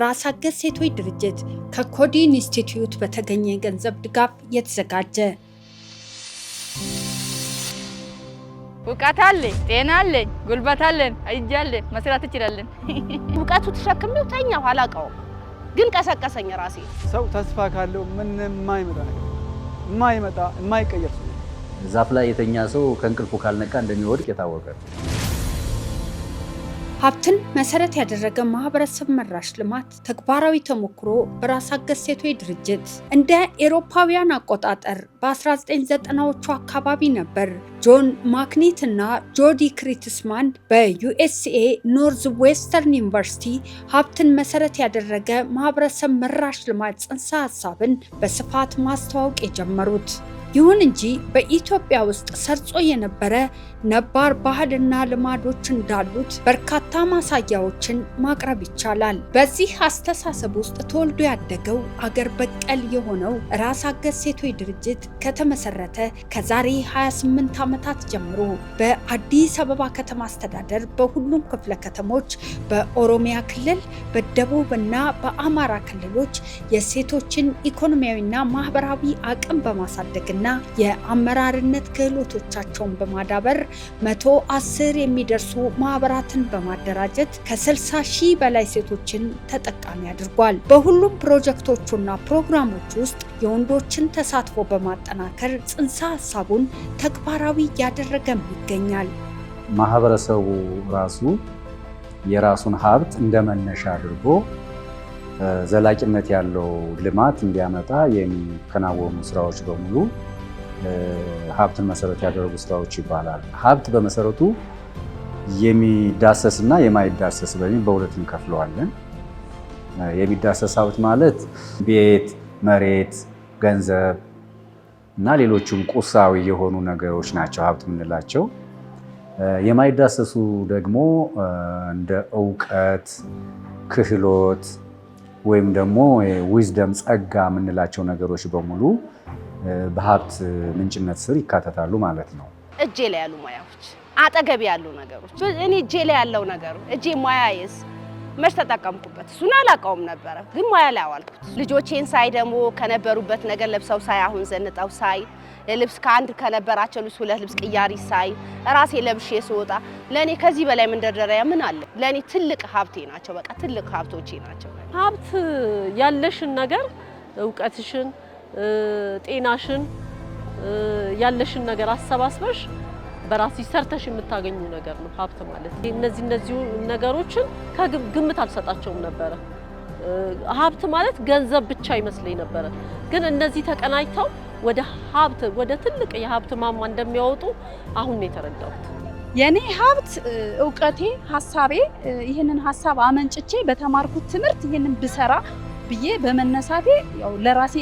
በራስ አገዝ ሴቶች ድርጅት ከኮዲ ኢንስቲትዩት በተገኘ የገንዘብ ድጋፍ የተዘጋጀ። እውቀት አለኝ፣ ጤና አለኝ፣ ጉልበት አለን፣ እጅ አለን፣ መስራት እንችላለን። እውቀቱ ተሸክሜው ተኛሁ፣ አላውቀውም፣ ግን ቀሰቀሰኝ ራሴ። ሰው ተስፋ ካለው ምንም የማይመጣ ነገር፣ የማይመጣ የማይቀየር ሰው። ዛፍ ላይ የተኛ ሰው ከእንቅልፉ ካልነቃ እንደሚወድቅ የታወቀ ነው። ሀብትን መሰረት ያደረገ ማህበረሰብ መራሽ ልማት ተግባራዊ ተሞክሮ በራስ አገዝ ሴቶች ድርጅት። እንደ ኤሮፓውያን አቆጣጠር በ1990ዎቹ አካባቢ ነበር ጆን ማክኒት እና ጆዲ ክሪትስማን በ USA ኖርዝ ዌስተርን ዩኒቨርሲቲ ሀብትን መሰረት ያደረገ ማህበረሰብ መራሽ ልማት ጽንሰ ሀሳብን በስፋት ማስተዋወቅ የጀመሩት። ይሁን እንጂ በኢትዮጵያ ውስጥ ሰርጾ የነበረ ነባር ባህልና ልማዶች እንዳሉት በርካታ ማሳያዎችን ማቅረብ ይቻላል። በዚህ አስተሳሰብ ውስጥ ተወልዶ ያደገው አገር በቀል የሆነው ራስ አገዝ ሴቶች ድርጅት ከተመሰረተ ከዛሬ 28 ዓመታት ጀምሮ በአዲስ አበባ ከተማ አስተዳደር በሁሉም ክፍለ ከተሞች፣ በኦሮሚያ ክልል፣ በደቡብ እና በአማራ ክልሎች የሴቶችን ኢኮኖሚያዊና ማህበራዊ አቅም በማሳደግና የአመራርነት ክህሎቶቻቸውን በማዳበር 110 የሚደርሱ ማህበራትን በማደራጀት ከ60 ሺህ በላይ ሴቶችን ተጠቃሚ አድርጓል። በሁሉም ፕሮጀክቶቹና ፕሮግራሞች ውስጥ የወንዶችን ተሳትፎ በማጠናከር ጽንሰ ሀሳቡን ተግባራዊ እያደረገም ይገኛል። ማህበረሰቡ ራሱ የራሱን ሀብት እንደ መነሻ አድርጎ ዘላቂነት ያለው ልማት እንዲያመጣ የሚከናወኑ ስራዎች በሙሉ ሀብትን መሰረት ያደረጉ ስራዎች ይባላል። ሀብት በመሰረቱ የሚዳሰስ እና የማይዳሰስ በሚል በሁለት እንከፍለዋለን። የሚዳሰስ ሀብት ማለት ቤት፣ መሬት፣ ገንዘብ እና ሌሎችም ቁሳዊ የሆኑ ነገሮች ናቸው ሀብት የምንላቸው። የማይዳሰሱ ደግሞ እንደ እውቀት፣ ክህሎት ወይም ደግሞ wisdom፣ ጸጋ የምንላቸው ነገሮች በሙሉ በሀብት ምንጭነት ስር ይካተታሉ ማለት ነው። እጄ ላይ ያሉ ሙያዎች፣ አጠገብ ያሉ ነገሮች፣ እኔ እጄ ላይ ያለው ነገሩ እጄ ሙያዬስ መች ተጠቀምኩበት? እሱን አላውቀውም ነበረ፣ ግን ሙያ ላይ አዋልኩት። ልጆቼን ሳይ ደግሞ ከነበሩበት ነገር ለብሰው ሳይ፣ አሁን ዘንጠው ሳይ፣ ልብስ ከአንድ ከነበራቸው ልብስ ሁለት ልብስ ቅያሪ ሳይ፣ ራሴ ለብሼ ስወጣ ለእኔ ከዚህ በላይ መንደርደሪያ ምን አለ? ለእኔ ትልቅ ሀብቴ ናቸው። በቃ ትልቅ ሀብቶቼ ናቸው። ሀብት ያለሽን ነገር፣ እውቀትሽን፣ ጤናሽን፣ ያለሽን ነገር አሰባስበሽ በራስሽ ሰርተሽ የምታገኚው ነገር ነው ሀብት ማለት። እነዚህ ነገሮችን ከግምት አልሰጣቸውም ነበረ። ሀብት ማለት ገንዘብ ብቻ ይመስለኝ ነበረ። ግን እነዚህ ተቀናጅተው ወደ ሀብት፣ ወደ ትልቅ የሀብት ማማ እንደሚያወጡ አሁን ነው የተረዳሁት። የኔ ሀብት እውቀቴ፣ ሀሳቤ፣ ይህንን ሀሳብ አመንጭቼ በተማርኩት ትምህርት ይህንን ብሰራ ብዬ በመነሳቴ ያው ለራሴ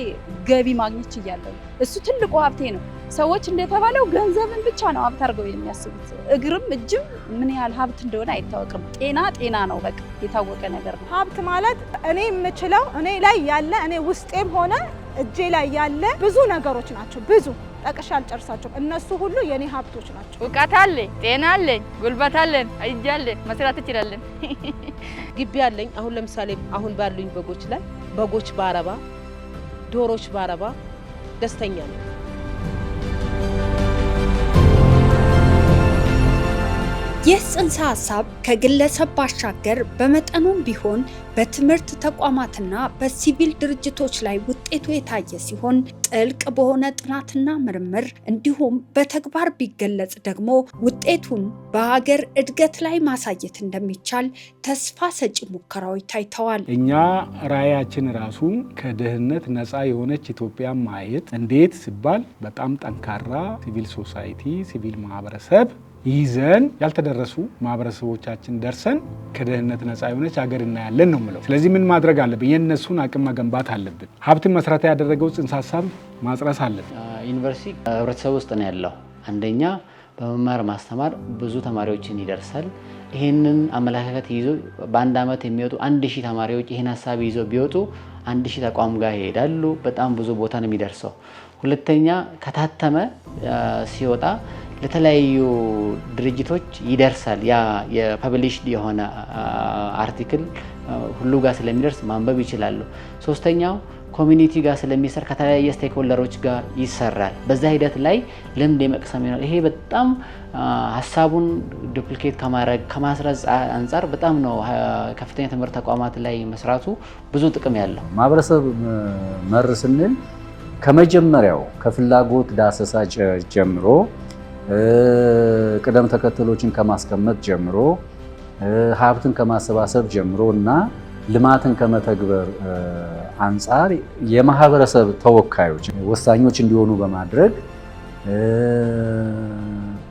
ገቢ ማግኘት ችያለሁ። እሱ ትልቁ ሀብቴ ነው። ሰዎች እንደተባለው ገንዘብን ብቻ ነው ሀብት አድርገው የሚያስቡት። እግርም እጅም ምን ያህል ሀብት እንደሆነ አይታወቅም። ጤና ጤና ነው፣ በቃ የታወቀ ነገር ነው። ሀብት ማለት እኔ የምችለው፣ እኔ ላይ ያለ፣ እኔ ውስጤም ሆነ እጄ ላይ ያለ ብዙ ነገሮች ናቸው። ብዙ ጠቅሼ አልጨርሳቸውም። እነሱ ሁሉ የኔ ሀብቶች ናቸው። እውቀት አለኝ፣ ጤና አለኝ፣ ጉልበት አለን፣ እጅ አለን፣ መስራት እንችላለን። ግቢ አለኝ። አሁን ለምሳሌ አሁን ባሉኝ በጎች ላይ በጎች ባረባ፣ ዶሮች ባረባ ደስተኛ ነኝ። ይህ ጽንሰ ሀሳብ ከግለሰብ ባሻገር በመጠኑም ቢሆን በትምህርት ተቋማትና በሲቪል ድርጅቶች ላይ ውጤቱ የታየ ሲሆን ጥልቅ በሆነ ጥናትና ምርምር እንዲሁም በተግባር ቢገለጽ ደግሞ ውጤቱን በሀገር እድገት ላይ ማሳየት እንደሚቻል ተስፋ ሰጪ ሙከራዎች ታይተዋል። እኛ ራዕያችን ራሱ ከድህነት ነፃ የሆነች ኢትዮጵያ ማየት። እንዴት ሲባል በጣም ጠንካራ civil society፣ ሲቪል ማህበረሰብ ይዘን ያልተደረሱ ማህበረሰቦቻችን ደርሰን ከድህነት ነፃ የሆነች ሀገር እናያለን ነው የምለው። ስለዚህ ምን ማድረግ አለብን? የእነሱን አቅም መገንባት አለብን። ሀብትን መሰረት ያደረገው ጽንሰ ሀሳብ ማጽረስ አለብን። ዩኒቨርሲቲ ህብረተሰብ ውስጥ ነው ያለው። አንደኛ በመማር ማስተማር ብዙ ተማሪዎችን ይደርሳል። ይህንን አመለካከት ይዞ በአንድ ዓመት የሚወጡ 1,000 ተማሪዎች ይህን ሀሳብ ይዘው ቢወጡ 1,000 ተቋም ጋር ይሄዳሉ። በጣም ብዙ ቦታ ነው የሚደርሰው። ሁለተኛ ከታተመ ሲወጣ ለተለያዩ ድርጅቶች ይደርሳል። ያ የ published የሆነ article ሁሉ ጋር ስለሚደርስ ማንበብ ይችላሉ። ሶስተኛው community ጋር ስለሚሰራ ከተለያየ stakeholder ኦች ጋር ይሰራል። በዛ ሂደት ላይ ልምድ የመቅሰም ይሆናል። ይሄ በጣም ሀሳቡን duplicate ከማድረግ ከማስረጽ አንጻር በጣም ነው ከፍተኛ ትምህርት ተቋማት ላይ መስራቱ ብዙ ጥቅም ያለው። ማህበረሰብ መር ስንል ከመጀመሪያው ከፍላጎት ዳሰሳ ጀምሮ፣ ቅደም ተከተሎችን ከማስቀመጥ ጀምሮ፣ ሀብትን ከማሰባሰብ ጀምሮ እና ልማትን ከመተግበር አንጻር የማህበረሰብ ተወካዮች ወሳኞች እንዲሆኑ በማድረግ፣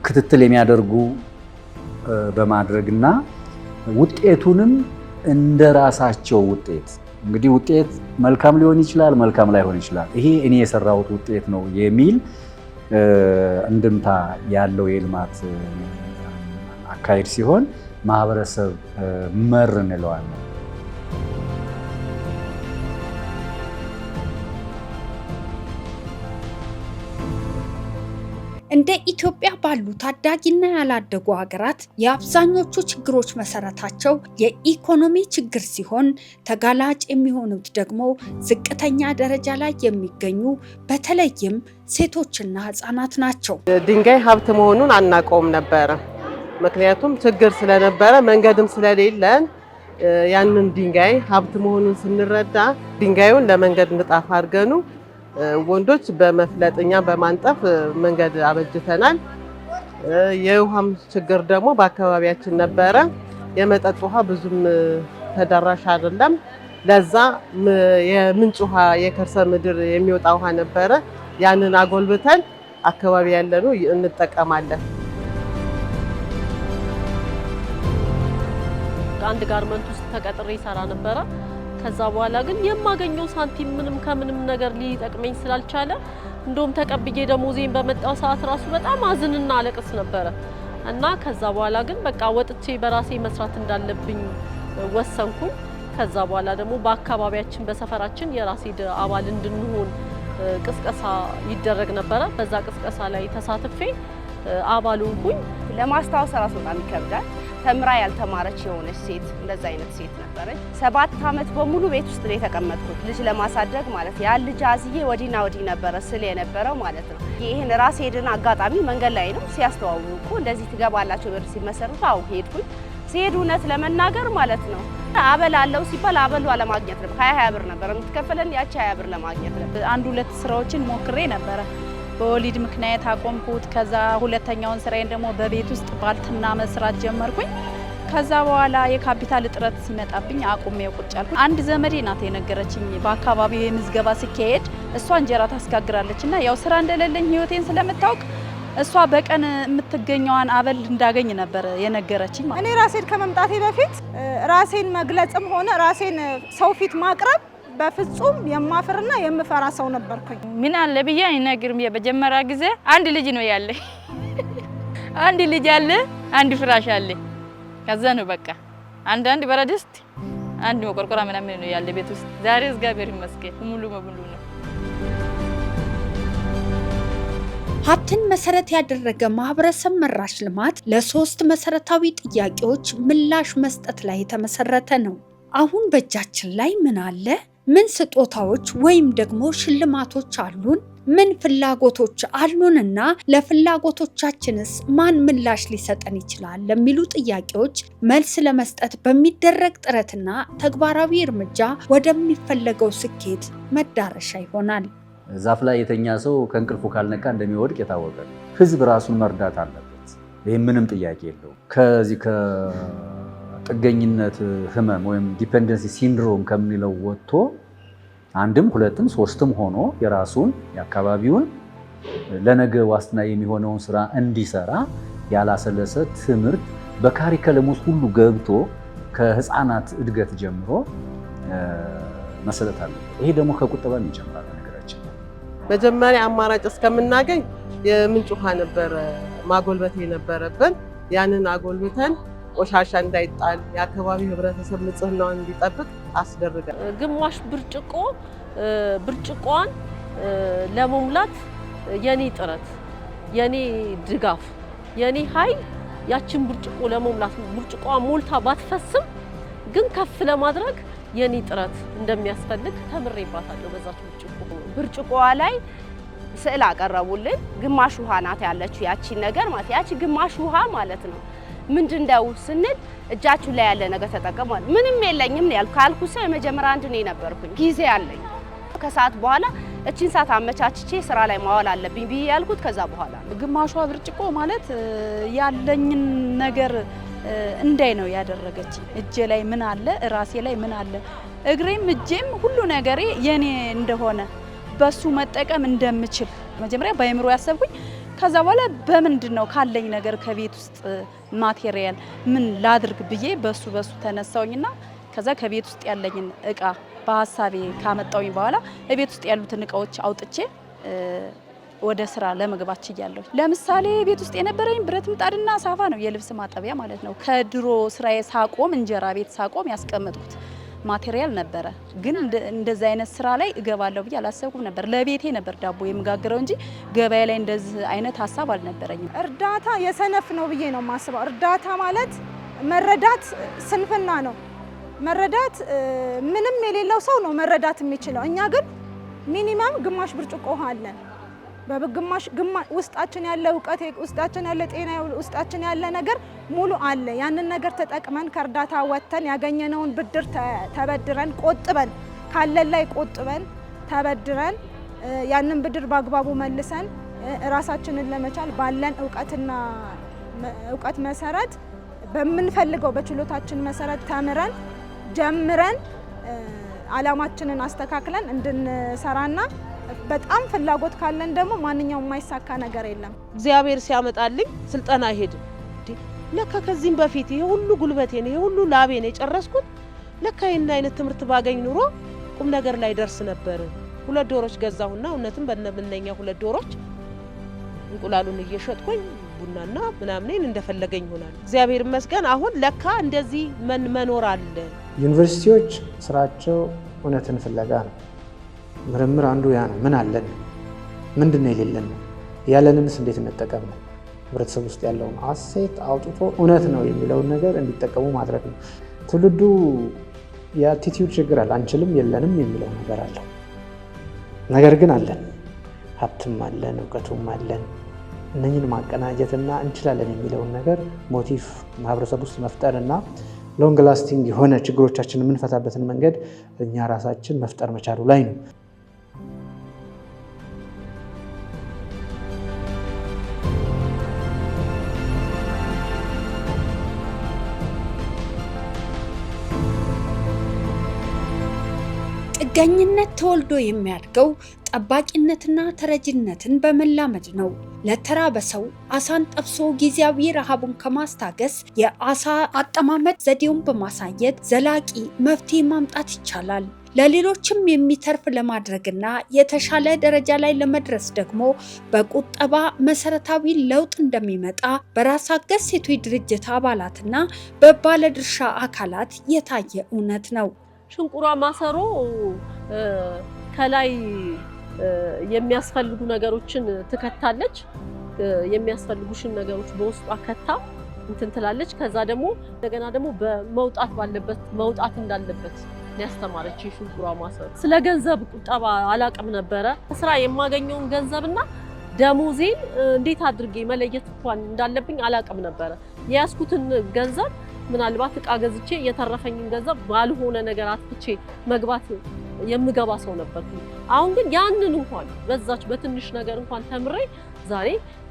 ክትትል የሚያደርጉ በማድረግ እና ውጤቱንም እንደ ራሳቸው ውጤት፣ እንግዲህ ውጤት መልካም ሊሆን ይችላል፣ መልካም ላይሆን ይችላል። ይሄ እኔ የሰራሁት ውጤት ነው የሚል እንድምታ ያለው የልማት አካሄድ ሲሆን ማህበረሰብ መር እንለዋለን። እንደ ኢትዮጵያ ባሉ ታዳጊና ያላደጉ ሀገራት የአብዛኞቹ ችግሮች መሰረታቸው የኢኮኖሚ ችግር ሲሆን ተጋላጭ የሚሆኑት ደግሞ ዝቅተኛ ደረጃ ላይ የሚገኙ በተለይም ሴቶችና ሕጻናት ናቸው። ድንጋይ ሀብት መሆኑን አናውቀውም ነበረ። ምክንያቱም ችግር ስለነበረ መንገድም ስለሌለን ያንን ድንጋይ ሀብት መሆኑን ስንረዳ ድንጋዩን ለመንገድ ንጣፍ አድርገን ወንዶች በመፍለጥ እኛ በማንጠፍ መንገድ አበጅተናል። የውሃም ችግር ደግሞ በአካባቢያችን ነበረ። የመጠጥ ውሃ ብዙም ተደራሽ አይደለም። ለዛ የምንጭ ውሃ የከርሰ ምድር የሚወጣ ውሃ ነበረ። ያንን አጎልብተን አካባቢ ያለኑ እንጠቀማለን። አንድ garment ውስጥ ተቀጥሬ እሰራ ነበረ። ከዛ በኋላ ግን የማገኘው ሳንቲም ምንም ከምንም ነገር ሊጠቅመኝ ስላልቻለ እንደውም ተቀብዬ ደሞዜን በመጣው ሰዓት ራሱ በጣም አዝንና አለቅስ ነበረ። እና ከዛ በኋላ ግን በቃ ወጥቼ በራሴ መስራት እንዳለብኝ ወሰንኩኝ። ከዛ በኋላ ደግሞ በአካባቢያችን በሰፈራችን የራሴ አባል እንድንሆን ቅስቀሳ ይደረግ ነበረ። በዛ ቅስቀሳ ላይ ተሳትፌ አባል ሆንኩኝ። ለማስታወስ ራሱ በጣም ይከብዳል። ተምራ ያልተማረች የሆነች ሴት እንደዛ አይነት ሴት ነበረች። 7 ዓመት በሙሉ ቤት ውስጥ ነው የተቀመጥኩት ልጅ ለማሳደግ ማለት። ያን ልጅ አዝዬ ወዲና ወዲህ ነበረ ስል የነበረው ማለት ነው። ይህን ራሴ ሄድን አጋጣሚ መንገድ ላይ ነው ሲያስተዋውቁ እንደዚህ ትገባላቸው ብር ሲመሰርቱ አው ሄድኩኝ። ሲሄድ እውነት ለመናገር ማለት ነው አበል አለው ሲባል አበሉ አለማግኘት ነበር። 20 20 ብር ነበር የምትከፈለን፣ ያቺ 20 ብር ለማግኘት ነበር። አንድ ሁለት ስራዎችን ሞክሬ ነበረ። በወሊድ ምክንያት አቆምኩት። ከዛ ሁለተኛውን ስራዬን ደግሞ በቤት ውስጥ ባልትና መስራት ጀመርኩኝ። ከዛ በኋላ የካፒታል እጥረት ሲመጣብኝ አቁሜ ቁጭ አልኩ። አንድ ዘመዴ ናት የነገረችኝ፣ በአካባቢው የምዝገባ ሲካሄድ እሷ እንጀራ ታስጋግራለች እና ያው ስራ እንደሌለኝ ህይወቴን ስለምታውቅ እሷ በቀን የምትገኘዋን አበል እንዳገኝ ነበር የነገረችኝ። እኔ ራሴን ከመምጣቴ በፊት ራሴን መግለጽም ሆነ ራሴን ሰው ፊት ማቅረብ በፍጹም የማፍርና የምፈራ ሰው ነበርኩኝ። ምን አለ ብዬ አይነግርም። የመጀመሪያ ጊዜ አንድ ልጅ ነው ያለ፣ አንድ ልጅ አለ፣ አንድ ፍራሽ አለ። ከዛ ነው በቃ አንዳንድ ብረት ድስት፣ አንድ መቆርቆሪያ ምናምን ነው ያለ ቤት ውስጥ። ዛሬ እግዚአብሔር ይመስገን ሙሉ በሙሉ ነው። ሀብትን መሰረት ያደረገ ማህበረሰብ መራሽ ልማት ለሶስት መሰረታዊ ጥያቄዎች ምላሽ መስጠት ላይ የተመሰረተ ነው። አሁን በእጃችን ላይ ምን አለ? ምን ስጦታዎች ወይም ደግሞ ሽልማቶች አሉን? ምን ፍላጎቶች አሉንና ለፍላጎቶቻችንስ ማን ምላሽ ሊሰጠን ይችላል? ለሚሉ ጥያቄዎች መልስ ለመስጠት በሚደረግ ጥረትና ተግባራዊ እርምጃ ወደሚፈለገው ስኬት መዳረሻ ይሆናል። ዛፍ ላይ የተኛ ሰው ከእንቅልፉ ካልነቃ እንደሚወድቅ የታወቀ ነው። ህዝብ ራሱን መርዳት አለበት። ይህ ምንም ጥያቄ የለውም። ከዚህ ከጥገኝነት ህመም ወይም dependency syndrome ከምንለው ወጥቶ አንድም ሁለትም ሶስትም ሆኖ የራሱን፣ የአካባቢውን፣ ለነገ ዋስትና የሚሆነውን ስራ እንዲሰራ ያላሰለሰ ትምህርት በ curriculum ውስጥ ሁሉ ገብቶ ከህፃናት እድገት ጀምሮ መሰጠት አለበት። ይሄ ደግሞ ከቁጠባም ይጀምራል ነገራችን። መጀመሪያ አማራጭ እስከምናገኝ የምንጭ ውሃ ነበረ ማጎልበት የነበረብን። ያንን አጎልብተን ቆሻሻ እንዳይጣል የአካባቢው ህብረተሰብ ንጽህናውን እንዲጠብቅ አስደርገን ግማሽ ብርጭቆ ብርጭቆዋን ለመሙላት የኔ ጥረት፣ የኔ ድጋፍ፣ የኔ ኃይል ያችን ብርጭቆ ለመሙላት ብርጭቆዋ ሞልታ ባትፈስም ግን ከፍ ለማድረግ የኔ ጥረት እንደሚያስፈልግ ተምሬባታለሁ። በዛች ብርጭቆ። ብርጭቆዋ ላይ ስዕል አቀረቡልን። ግማሽ ውሃ ናት ያለችው ያቺን ነገር ማለት ያቺ ግማሽ ውሃ ማለት ነው። ምንድነው ስንል እጃችሁ ላይ ያለ ነገር ተጠቀሟል። ምንም የለኝም ነው ያልኩ። ካልኩ ሰው የመጀመሪያ አንድ እኔ ነበርኩኝ። ጊዜ አለኝ፣ ከሰዓት በኋላ እቺን ሰዓት አመቻችቼ ስራ ላይ ማዋል አለብኝ ብዬ ያልኩት ከዛ በኋላ ነው። ግማሿ ብርጭቆ ማለት ያለኝን ነገር እንዳይ ነው ያደረገች። እጄ ላይ ምን አለ፣ ራሴ ላይ ምን አለ፣ እግሬም እጄም ሁሉ ነገሬ የኔ እንደሆነ፣ በሱ መጠቀም እንደምችል መጀመሪያ በአእምሮ ያሰብኩኝ። ከዛ በኋላ በምንድን ነው ካለኝ ነገር ከቤት ውስጥ material ምን ላድርግ ብዬ በሱ ተነሳውኝና ከዛ ከቤት ውስጥ ያለኝን እቃ በሀሳቤ ካመጣውኝ በኋላ ቤት ውስጥ ያሉትን እቃዎች አውጥቼ ወደ ስራ ለመግባት ችያለሁ። ለምሳሌ ቤት ውስጥ የነበረኝ ብረት ምጣድና ሳፋ ነው፣ የልብስ ማጠቢያ ማለት ነው። ከድሮ ስራዬ ሳቆም፣ እንጀራ ቤት ሳቆም ያስቀመጥኩት material ነበረ። ግን እንደዚህ አይነት ስራ ላይ እገባለሁ ብዬ አላሰብኩም ነበር። ለቤቴ ነበር ዳቦ የምጋግረው እንጂ ገበያ ላይ እንደዚህ አይነት ሀሳብ አልነበረኝም። እርዳታ የሰነፍ ነው ብዬ ነው የማስበው። እርዳታ ማለት መረዳት ስንፍና ነው። መረዳት ምንም የሌለው ሰው ነው መረዳት የሚችለው። እኛ ግን minimum ግማሽ ብርጭቆ ውሃ አለን። በግማሽ ውስጣችን ያለ እውቀት፣ ውስጣችን ያለ ጤና፣ ውስጣችን ያለ ነገር ሙሉ አለ። ያንን ነገር ተጠቅመን ከእርዳታ ወጥተን ያገኘነውን ብድር ተበድረን ቆጥበን፣ ካለን ላይ ቆጥበን ተበድረን፣ ያንን ብድር በአግባቡ መልሰን፣ ራሳችንን ለመቻል ባለን እውቀትና እውቀት መሰረት በምንፈልገው በችሎታችን መሰረት ተምረን ጀምረን አላማችንን አስተካክለን እንድንሰራና በጣም ፍላጎት ካለን ደግሞ ማንኛውም የማይሳካ ነገር የለም። እግዚአብሔር ሲያመጣልኝ ስልጠና አይሄድም። ለካ ከዚህም በፊት ይሄ ሁሉ ጉልበቴን፣ ይሄ ሁሉ ላቤን የጨረስኩት ለካ ይህን አይነት ትምህርት ባገኝ ኑሮ ቁም ነገር ላይ ደርስ ነበር። ሁለት ዶሮች ገዛሁና እውነትም በእነኛ ሁለት ዶሮች እንቁላሉን እየሸጥኩኝ ቡናና ምናምኔን እንደፈለገኝ ይሆናል። እግዚአብሔር ይመስገን አሁን ለካ እንደዚህ መኖር አለ። ዩኒቨርሲቲዎች ስራቸው እውነትን ፍለጋ ነው። ምርምር አንዱ ያ ነው። ምን አለን? ምንድን ነው የሌለን ነው? ያለንንስ እንዴት እንጠቀም ነው? ህብረተሰብ ውስጥ ያለውን asset አውጥቶ እውነት ነው የሚለውን ነገር እንዲጠቀሙ ማድረግ ነው። ትውልዱ የ attitude ችግር አለ። አንችልም፣ የለንም የሚለው ነገር አለው። ነገር ግን አለን፣ ሀብትም አለን፣ እውቀቱም አለን። እነኝን ማቀናጀትና እንችላለን የሚለውን ነገር motive ማህበረሰብ ውስጥ መፍጠር እና long lasting የሆነ ችግሮቻችንን የምንፈታበትን መንገድ እኛ ራሳችን መፍጠር መቻሉ ላይ ነው። ጥገኝነት ተወልዶ የሚያድገው ጠባቂነትና ተረጂነትን በመላመድ ነው። ለተራበ ሰው አሳን ጠብሶ ጊዜያዊ ረሃቡን ከማስታገስ የአሳ አጠማመድ ዘዴውን በማሳየት ዘላቂ መፍትሄ ማምጣት ይቻላል። ለሌሎችም የሚተርፍ ለማድረግና የተሻለ ደረጃ ላይ ለመድረስ ደግሞ በቁጠባ መሰረታዊ ለውጥ እንደሚመጣ በራስ አገዝ ሴቶች ድርጅት አባላትና በባለድርሻ አካላት የታየ እውነት ነው። ሽንቁሯ ማሰሮ ከላይ የሚያስፈልጉ ነገሮችን ትከታለች። የሚያስፈልጉሽን ነገሮች በውስጧ ከታ እንትን ትላለች። ከዛ ደግሞ እንደገና ደግሞ በመውጣት ባለበት መውጣት እንዳለበት ያስተማረች የሽንቁሯ ማሰሮ። ስለ ገንዘብ ቁጠባ አላቅም ነበረ። ስራ የማገኘውን ገንዘብና ደሞዜን እንዴት አድርጌ መለየት እንኳን እንዳለብኝ አላቅም ነበረ። የያዝኩትን ገንዘብ ምናልባት እቃ ገዝቼ የተረፈኝን ገንዘብ ባልሆነ ነገር አጥፍቼ መግባት የምገባ ሰው ነበርኩ። አሁን ግን ያንን እንኳን በዛች በትንሽ ነገር እንኳን ተምሬ ዛሬ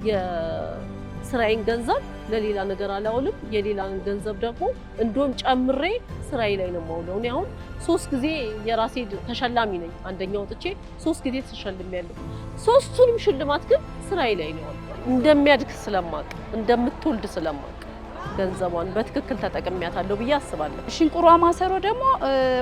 የስራዬን ገንዘብ ለሌላ ነገር አላውልም። የሌላን ገንዘብ ደግሞ እንደውም ጨምሬ ስራዬ ላይ ነው የማውለው። እኔ አሁን 3 ጊዜ የራሴ ተሸላሚ ነኝ። አንደኛ ወጥቼ 3 ጊዜ ተሸልሜያለሁ። ሶስቱንም ሽልማት ግን ስራዬ ላይ ነው ያለው። እንደሚያድግ ስለማቅ፣ እንደምትወልድ ስለማቅ ገንዘቧን በትክክል ተጠቅሜያታለሁ ብዬ አስባለሁ። ሽንቁሯ ማሰሮ ደግሞ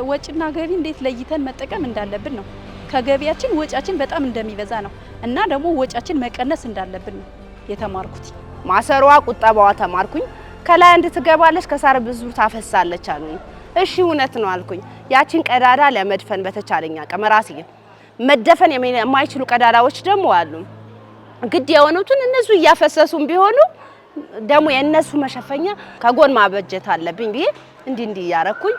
ወጪና ገቢ እንዴት ለይተን መጠቀም እንዳለብን ነው። ከገቢያችን ወጪያችን በጣም እንደሚበዛ ነው እና ደግሞ ወጪያችን መቀነስ እንዳለብን ነው የተማርኩት። ማሰሮዋ ቁጠባዋ ተማርኩኝ። ከላይ አንድ ትገባለች፣ ከሳር ብዙ ታፈሳለች አሉኝ። እሺ እውነት ነው አልኩኝ። ያቺን ቀዳዳ ለመድፈን በተቻለኝ አቅም ራሴ መደፈን የማይችሉ ቀዳዳዎች ደግሞ አሉ። ግድ የሆኑትን እነሱ እያፈሰሱም ቢሆኑ ደግሞ የእነሱ መሸፈኛ ከጎን ማበጀት አለብኝ ብዬ እንዲህ እንዲህ እያረኩኝ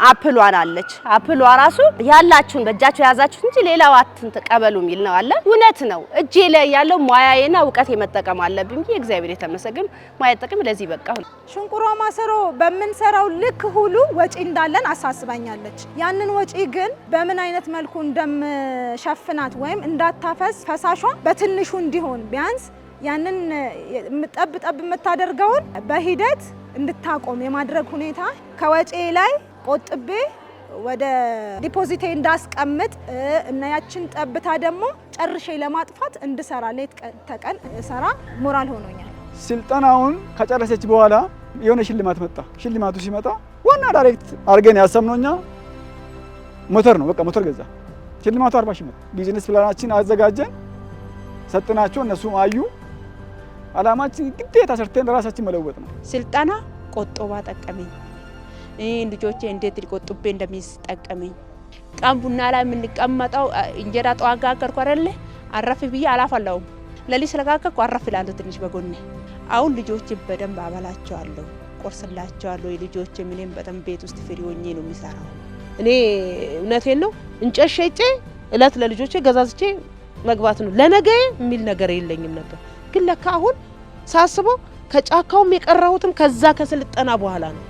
አፕሏን አለች፣ አፕሏ ራሱ ያላችሁን በእጃችሁ የያዛችሁት እንጂ ሌላው አትቀበሉ የሚል ነው አለ። እውነት ነው። እጄ ላይ ያለው ሙያዬና እውቀቴ መጠቀም አለብኝ ብዬ እግዚአብሔር የተመሰገነ ሙያ ጥቅም ለዚህ በቃሁ። ሽንቁሯ ማሰሮ በምንሰራው ልክ ሁሉ ወጪ እንዳለን አሳስባኛለች። ያንን ወጪ ግን በምን አይነት መልኩ እንደምሸፍናት ወይም እንዳታፈስ ፈሳሿ በትንሹ እንዲሆን ቢያንስ ያንን ጠብ ጠብ የምታደርገውን በሂደት እንድታቆም የማድረግ ሁኔታ ከወጪ ላይ ቆጥቤ ወደ deposit ኤ እንዳስቀምጥ እና ያችን ጠብታ ደግሞ ጨርሼ ለማጥፋት እንድሰራ ሌት ተቀን እሰራ ሞራል ሆኖኛል። ስልጠናውን ከጨረሰች በኋላ የሆነ ሽልማት መጣ። ሽልማቱ ሲመጣ ዋና direct አድርገን ያሰብነው እኛ ሞተር ነው። በቃ ሞተር ገዛ። ሽልማቱ 40 ሺህ መጣ። Business plan ኣችን አዘጋጀን፣ ሰጥናቸው፣ እነሱም አዩ። አላማችን ግዴታ ሰርተን ራሳችን መለወጥ ነው። ስልጠና ቆጠባ ጠቀመኝ። ልጆቼ እንዴት ሊቆጥቤ እንደሚጠቀመኝ ቀን ቡና ላይ የምንቀመጠው እንጀራ ጠዋት ጋገርኩ አይደለ፣ አረፍ ብዬ አላፈላውም። ለሊት ስለጋገርኩ አረፍ እላለሁ ትንሽ በጎኔ። አሁን ልጆቼ በደንብ አበላቸዋለሁ፣ ቆርስላቸዋለሁ። የልጆቼ ምንም በጣም ቤት ውስጥ free ሆኜ ነው የሚሰራው። እኔ እውነቴን ነው፣ እንጨት ሸጬ እለት ለልጆቼ ገዛዝቼ መግባት ነው። ለነገ የሚል ነገር የለኝም ነበር። ግን ለካ አሁን ሳስበው ከጫካውም የቀረሁትም ከዛ ከስልጠና በኋላ ነው።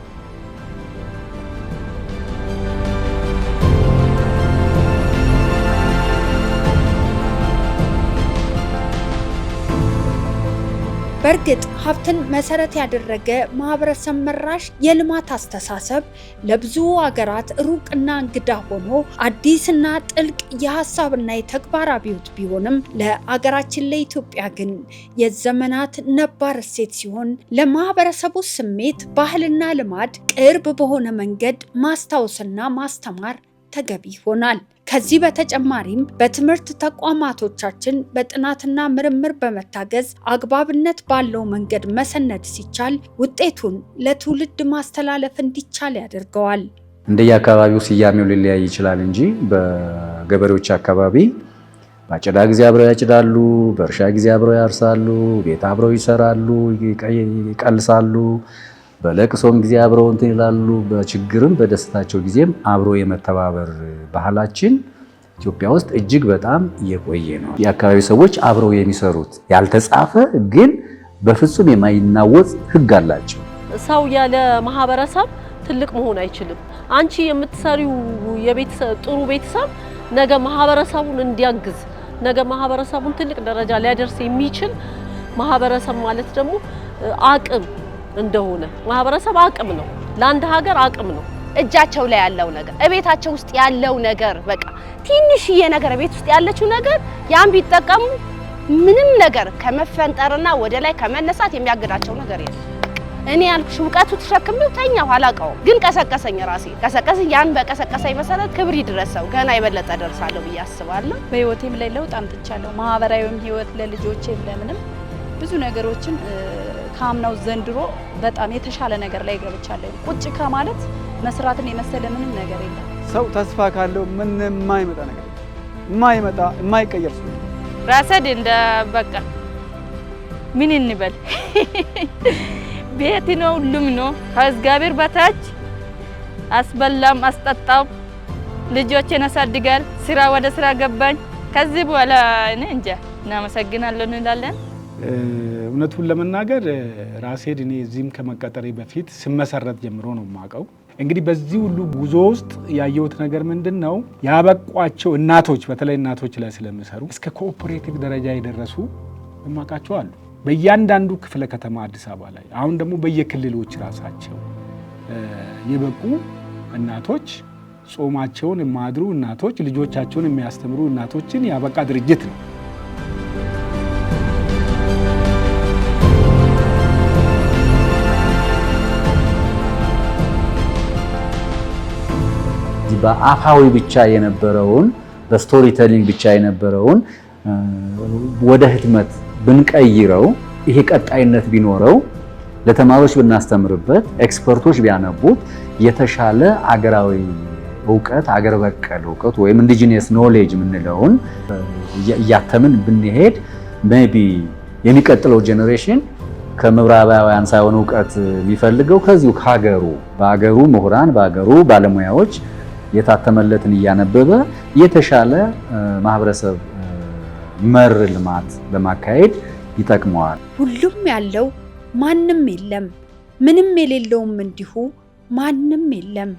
በእርግጥ ሀብትን መሰረት ያደረገ ማህበረሰብ መራሽ የልማት አስተሳሰብ ለብዙ አገራት ሩቅና እንግዳ ሆኖ አዲስና ጥልቅ የሀሳብና የተግባር አብዮት ቢሆንም ለአገራችን ለኢትዮጵያ ግን የዘመናት ነባር እሴት ሲሆን ለማህበረሰቡ ስሜት፣ ባህልና ልማድ ቅርብ በሆነ መንገድ ማስታወስና ማስተማር ተገቢ ይሆናል። ከዚህ በተጨማሪም በትምህርት ተቋማቶቻችን በጥናትና ምርምር በመታገዝ አግባብነት ባለው መንገድ መሰነድ ሲቻል ውጤቱን ለትውልድ ማስተላለፍ እንዲቻል ያደርገዋል። እንደየአካባቢው ስያሜው ሊለያይ ይችላል እንጂ በገበሬዎች አካባቢ በአጨዳ ጊዜ አብረው ያጭዳሉ፣ በእርሻ ጊዜ አብረው ያርሳሉ፣ ቤት አብረው ይሰራሉ፣ ይቀልሳሉ። በለቅሶም ጊዜ አብረው እንትን ይላሉ። በችግርም በደስታቸው ጊዜም አብሮ የመተባበር ባህላችን ኢትዮጵያ ውስጥ እጅግ በጣም የቆየ ነው። የአካባቢ ሰዎች አብረው የሚሰሩት ያልተጻፈ ግን በፍጹም የማይናወጽ ሕግ አላቸው። ሰው ያለ ማህበረሰብ ትልቅ መሆን አይችልም። አንቺ የምትሰሪው የቤተሰብ ጥሩ ቤተሰብ ነገ ማህበረሰቡን እንዲያግዝ፣ ነገ ማህበረሰቡን ትልቅ ደረጃ ሊያደርስ የሚችል፣ ማህበረሰብ ማለት ደግሞ አቅም እንደሆነ፣ ማህበረሰብ አቅም ነው፣ ለአንድ ሀገር አቅም ነው። እጃቸው ላይ ያለው ነገር፣ እቤታቸው ውስጥ ያለው ነገር፣ በቃ ትንሽዬ ነገር ቤት ውስጥ ያለችው ነገር ያን ቢጠቀሙ ምንም ነገር ከመፈንጠርና ወደ ላይ ከመነሳት የሚያግዳቸው ነገር የለም። እኔ ያልኩሽ እውቀቱ ተሸክሜው ተኛሁ፣ አላውቀውም፣ ግን ቀሰቀሰኝ፣ ራሴ ቀሰቀሰኝ። ያን በቀሰቀሰኝ መሰረት ክብር ይድረሰው ገና የበለጠ ደርሳለሁ ብዬ አስባለሁ። በህይወቴም ላይ ለውጥ አምጥቻለሁ። ማህበራዊም ህይወት ለልጆቼም ለምንም ብዙ ነገሮችን ከአምናው ዘንድሮ በጣም የተሻለ ነገር ላይ ገብቻለሁ። ቁጭ ከማለት መስራትን የመሰለ ምንም ነገር የለም። ሰው ተስፋ ካለው ምንም የማይመጣ ነገር የለም። የማይመጣ የማይቀየር ሰው ራሰድ እንደ በቃ ምን እንበል፣ ቤት ነው፣ ሁሉም ነው። ከእግዚአብሔር በታች አስበላም አስጠጣም፣ ልጆቼን አሳድጋል። ስራ ወደ ስራ ገባኝ። ከዚህ በኋላ እኔ እንጃ፣ እናመሰግናለን እንላለን። እውነቱን ለመናገር ራሴድ እኔ እዚህም ከመቀጠሬ በፊት ስመሰረት ጀምሮ ነው የማውቀው። እንግዲህ በዚህ ሁሉ ጉዞ ውስጥ ያየሁት ነገር ምንድን ነው? ያበቋቸው እናቶች፣ በተለይ እናቶች ላይ ስለሚሰሩ እስከ cooperative ደረጃ የደረሱ የማውቃቸው አሉ። በእያንዳንዱ ክፍለ ከተማ አዲስ አበባ ላይ፣ አሁን ደግሞ በየክልሎች ራሳቸው የበቁ እናቶች፣ ጾማቸውን የማያድሩ እናቶች፣ ልጆቻቸውን የሚያስተምሩ እናቶችን ያበቃ ድርጅት ነው። በአፋዊ ብቻ የነበረውን፣ በ storytelling ብቻ የነበረውን ወደ ህትመት ብንቀይረው፣ ይሄ ቀጣይነት ቢኖረው፣ ለተማሪዎች ብናስተምርበት፣ expert ኦች ቢያነቡት የተሻለ አገራዊ እውቀት፣ አገር በቀል እውቀት ወይም indigenous knowledge የምንለውን እያተምን ብንሄድ maybe የሚቀጥለው generation ከምዕራባውያን ሳይሆን እውቀት የሚፈልገው ከዚሁ ከሀገሩ፣ በሀገሩ ምሁራን፣ በሀገሩ ባለሙያዎች የታተመለትን እያነበበ የተሻለ ማህበረሰብ መር ልማት ለማካሄድ ይጠቅመዋል። ሁሉም ያለው ማንም የለም፣ ምንም የሌለውም እንዲሁ ማንም የለም።